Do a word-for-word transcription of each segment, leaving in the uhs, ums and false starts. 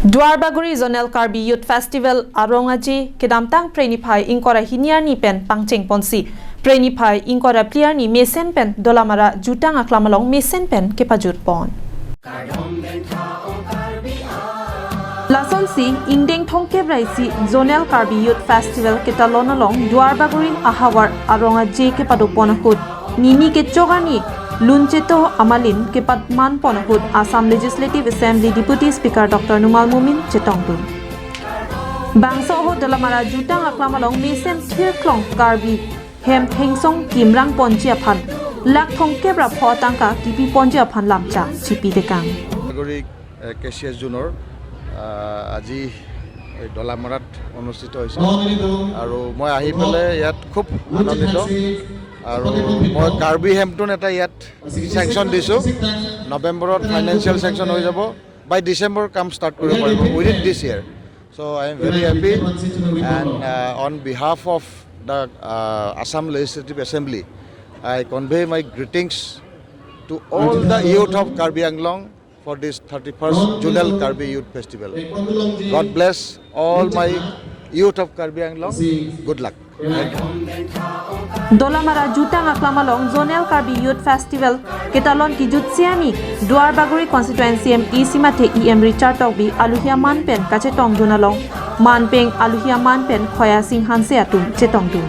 Duarbagori Zonal Karbi Youth Festival arong aje kedamtang Phre niphai ingkoi ra hini arni pen pangcheng ponsi, Phre niphai ingkoi ra phli arni mesen pen Dolamara Jutang Aklam along mesen pen kepajut pon. Lasonsi ingdeng thomkep ra isi Zonal Karbi Youth Festival ketalon along Duarbagori ahavar arong aje kepado pon ahut, nini kechok arni Luncheto Amalin kepatman pon ahut Assam Legislative Assembly Deputy Speaker Doctor Numal Momin chetongdun. Bangso ahut Dolamara Jutang Aklam along mesen thirklong Karbi hem thengsong kimrang ponji aphan lakh thomkep ra pho tangka kipi ponji aphan lamchak chipi tekang. নাগৰিক এ, কে চি এছ জোনৰ আহ, আজি এই ডলামৰাত অনুষ্ঠিত হৈছে আৰু মই আহি পেলাই ইয়াত খুব আনন্দিত আৰু মই কাৰ্বি হেমটোন এটা ইয়াত চেংচন দিছোঁ। নৱেম্বৰত ফাইনেন্সিয়েল চেংচন হৈ যাব। By December কাম ষ্টাৰ্ট কৰিব পাৰিব, within this year. So I am very happy and uh, on behalf of the uh, Assam Legislative Assembly, I convey my greetings to all the youth of Karbi Anglong for this thirty-first Zonal Karbi Youth Festival. God bless all my youth of Karbi Anglong. Good luck. Thank you. Dolamara Jutang Aklam along Zonal Karbi Youth Festival ketalon kijutsi arni Duarbagori Constituency M A C mathe E M Richard Tokbi aluhi aman pen kachetongdun along manpeng aluhi aman pen Khoya Sing Hanse atum chetongdun.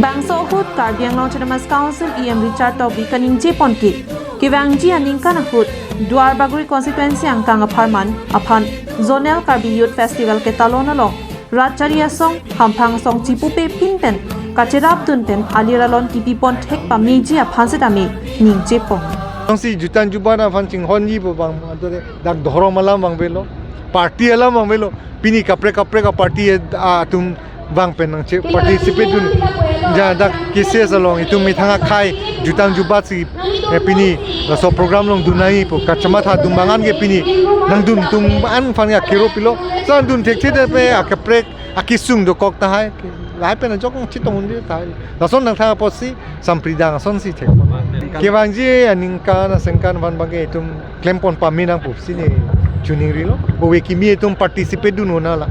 Bangso ahut Karbi Anglong Autonomous Council E M Richard Tokbi kaningje pon ke kevangji aningkan ahut Duarbagori Constituency angkang apharman aphan Zonal Karbi Youth Festival ketalon along rat chari asong, hamphang asong chipupe pin pen kacherapdun pen alir alon kipi pon thek pameji aphan setame ningje pon. Jongsi jutang jubat aphan chinghonji pu bang adore dak dhorom alam vangvelo, party alam vangvelo, pini kaprek kaprek a party atum vang pen nangche participate dun. Ja dak K C S along itum methang akhai jutang jubatsi eh, pini laso program along dun nangji pu kachematha dun abang an ke pini nangdun atum an aphan ke akero pilo. Sa dun thekthedet pen akaprek akesung dokok tahai. Lahai pen ajok chetong un-e tahai. Lason nangthan apotsi sampridang asonsi thek. Kevangji aningkan asengkan aphan abang ke itum klem pon pame nang pusi ne chuning rilo. Ove kimi itum participate dun ona la.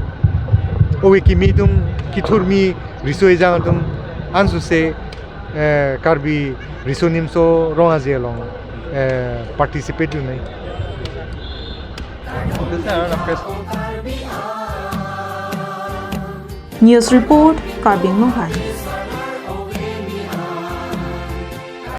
Ove kimi itum kethurmi riso ejang atum ansose eh, Karbi Riso Nimso Rong Aje along eh, participate dun nai. News report, Karbi Anglong Times.